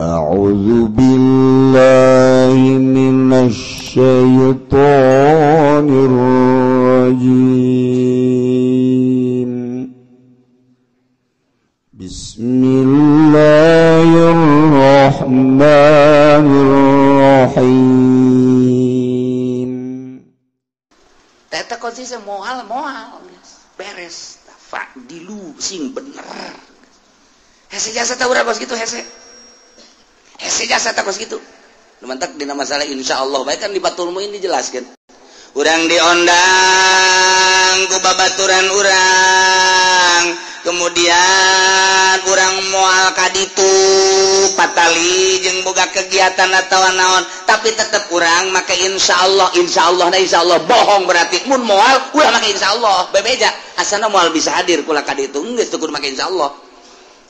A'udzu billahi minasy syaithanir rajim. Bismillahirrahmanirrahim. Eta konsisten moal moal beres fa'dilu sing bener. Hese jasa ta urang kos kitu hese. Hese jasa ta kos kitu. Lumantak dina masalah insyaallah bae kan di Fathul Muin dijelaskeun. Urang diondang ku babaturan urang, kemudian urang moal ka ditu patali jeung boga kegiatan atawa naon, tapi tetep urang make insyaallah, insyaallah na insyaallah bohong berarti mun moal ulah make insyaallah bebeja asana moal bisa hadir kula ka ditu geus teu kudu make insyaallah.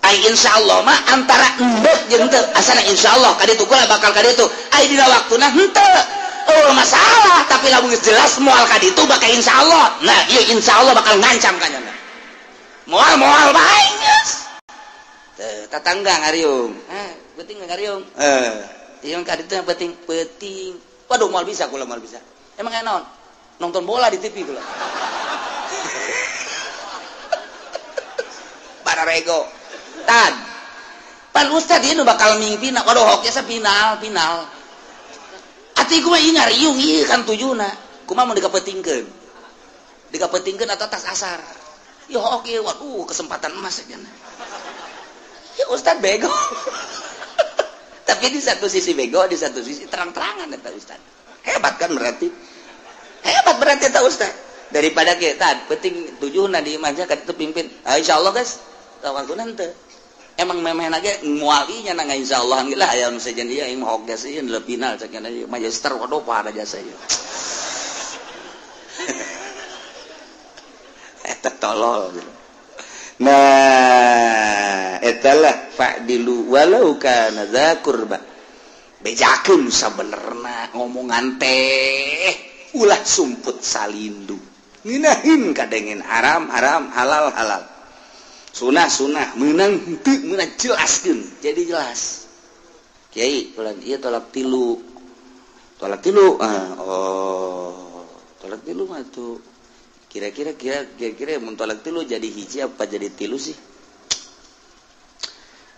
Ai insyaallah mah antara endek jeung teu asana insyaallah ka ditu kula bakal ka ditu ai dina waktuna henteu. Oh masalah, tapi lamun geus jelas moal ka ditu bakal insyaallah. Nah ieu insyaallah bakal ngancam ka nyana. Moal moal bae geus. Teu tatangga ngariung. Penting ngariung. Ieu ka ditu yang penting penting. Waduh moal bisa kula moal bisa. Emang aya naon? Nonton bola di TV kula. Bararego. Tad. Pan ustad ieu nu bakal mingpina. Waduh hok jasa final final. Ati kumaha ieu ngariung ieu kan tujuna. Kumaha mun dikapetingkeun? Dikapetingkeun atau tas asar. Ya oke, waduh kesempatan emas ya. Ya ustad bego. Tapi di satu sisi bego, di satu sisi terang-terangan eta ustad. Hebat kan berarti? Hebat berarti eta ustad. Daripada kita penting tujuna di imahnya ka ditu pimpin. Ah, insyaallah guys, waktuna henteu. Emang memeh ge muali nya nang insyaallah lah aya nu sejen ieu aing mah hoges ieu final cek nya magister waduh pada jasa ieu. Eta tolol gitu. Nah, etalah fa'dilu walau kana dza qurba. Bejakeun sabenerna ngomongan teh ulah sumput salindu. Ngeunaheun kadengen haram haram halal halal. Sunah sunah meunang henteu meunang jelaskeun jadi jelas. Kiai ulah ieu tolak tilu. Tolak tilu. Oh, tolak tilu mah tuh. Kira-kira kira-kira mun tolak tilu jadi hiji apa jadi tilu sih?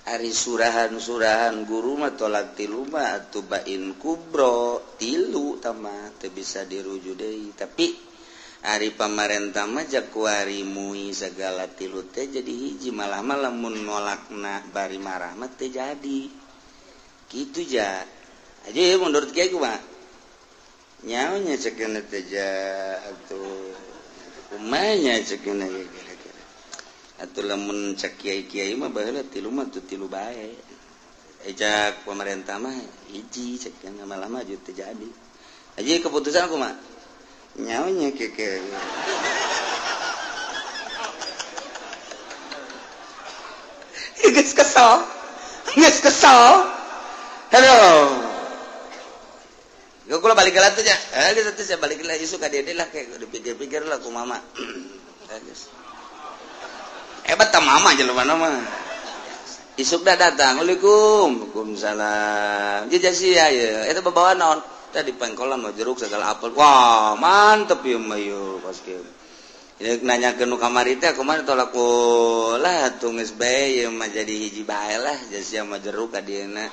Ari surahan-surahan guru mah tolak tilu mah atuh bain kubro tilu tama teu bisa dirujuk deui. Tapi ari pamarentah mah jakuari mui segala tilu teh jadi hiji malah mah lamun nolakna bari marah mah teu jadi. Kitu ja. Aja menurut kiai kumaha? Nyaonya cekeun teh ja atuh kumanya cekeun kira-kira. Atuh lamun cek kiai-kiai mah baheula tilu mah teu tilu bae. Cek pemerintah mah hiji cekeun malah mah teu jadi. Aja keputusan kumaha? Nyaonya keke. Geus kesel. Geus kesel. Halo. Gua kula balik lah tuh ya. Geus atuh saya balik lah isu ka dede lah kayak dipikir-pikir lah ku mama. Geus. Hebat ta mama jelema mah. Isuk dah datang. Waalaikum. Waalaikumsalam. Jajah sia ye. Eta babawa naon? Tadi pengkolan mah jeruk segala apel. Wah, mantep ieu mah ieu pas kieu. Ieu nanyakeun nu kamari teh kumaha tolak lah atuh geus bae ieu mah jadi hiji bae lah jasa mah jeruk ka dieuna.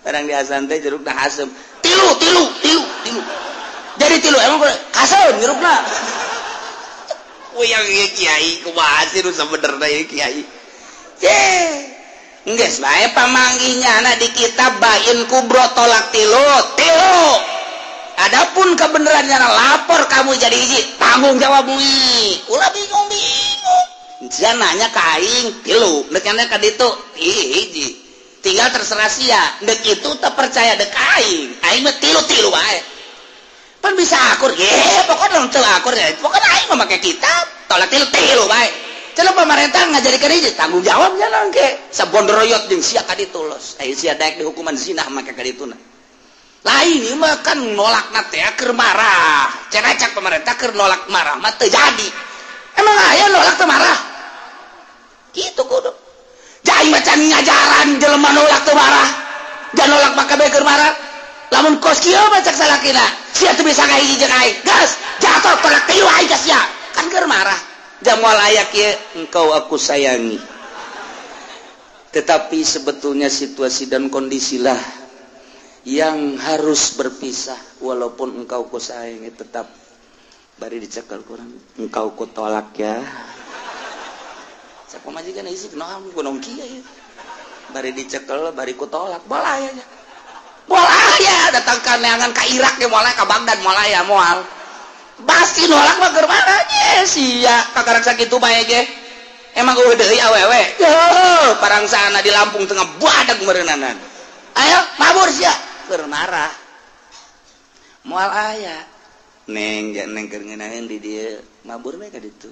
Barang di asan teh jeruk dah asem. Tilu tilu tilu tilu. Jadi tilu emang kasem jerukna. Wih yang ieu kiai kumaha sih nu sabenerna ieu kiai. Ceh. Geus bae pamanggihnya anak di kitab bain kubro tolak tilu tilu. Adapun kebenarannya lapor kamu jadi hiji tanggung jawab mui. Ulah bingung-bingung. Sia nanya ka aing tilu, deuk nanya ka ditu hiji. Tinggal terserah sia, deuk itu teu percaya deuk aing. Aing mah tilu-tilu bae. Pan bisa akur ge, pokokna teu akur ya. Pokokna aing mah make kitab tolak tilu tilu bae. Celuk pemerintah ngajadikeun hiji tanggung jawabnya nangke sabondroyot jeung sia ka ditu los. Aya sia daek dihukuman zina make ka dituna. Lain ieu mah kan nolakna teh keur marah. Cenah pemerintah keur nolak marah mah teu jadi. Emang aya nolak teu marah? Kitu kudu. Can ngajaran jelema nolak teu marah. Jangan nolak maka bae keur marah. Lamun kos kieu mah cek salakina, sia teu bisa ngahiji jeung aing. Gas, jatuh tolak tilu aing ka sia. Kan keur marah. Jamual aya kieu, engkau aku sayangi. Tetapi sebetulnya situasi dan kondisilah yang harus berpisah, walaupun engkau ku sayangi tetap bari dicekal kurang engkau ku tolak ya. Siapa majikan isi kunaon kunaon kieu ya. Bari dicekel bari ku tolak bola ya. Bola ya datang ka neangan ka Irak ge moal ka Baghdad moal ya moal. Pasti nolak mah keur mana ye sia kakarak sakitu bae ge. Emang eueuh deui awewe. Heuh, parangsana di Lampung tengah badag meureunana. Ayo mabur sia keur marah. Moal aya. Neng ja neng keur ngeunaheun di dieu mabur we ka ditu.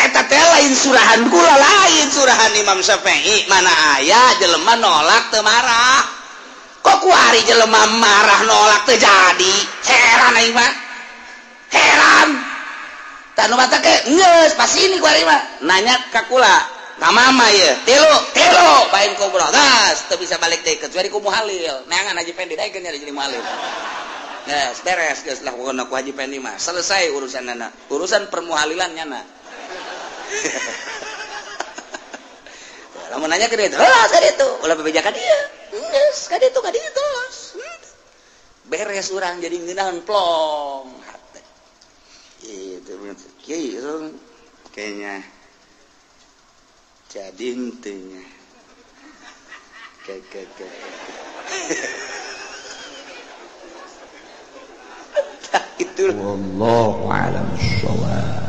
Eta teh lain surahan kula, lain surahan Imam Syafi'i. Mana aya jelema nolak teu marah. Kok kuari jelema marah nolak teu jadi. Heran aing mah. Heran. Tah nu mata ke geus pas ini kuari mah nanya ka kula, ka mama ieu, tilu, tilu bae kubro. Gas teu bisa balik deui kecuali ku muhalil. Neangan Haji Pendi daekeun jadi muhalil. Geus beres geus lah pokona ku Haji Pendi mah. Selesai urusanana. Urusan permuhalilan nyana. Lamun nanya ke dia, "Heuh, ka ditu." Ulah bebeja ka dieu. Geus, ka ditu ka dieu terus. Beres urang jadi ngeunaheun plong hate. Itu kieu kayaknya. Jadi intinya. Ke. Itu. Wallahu a'lam bissawab.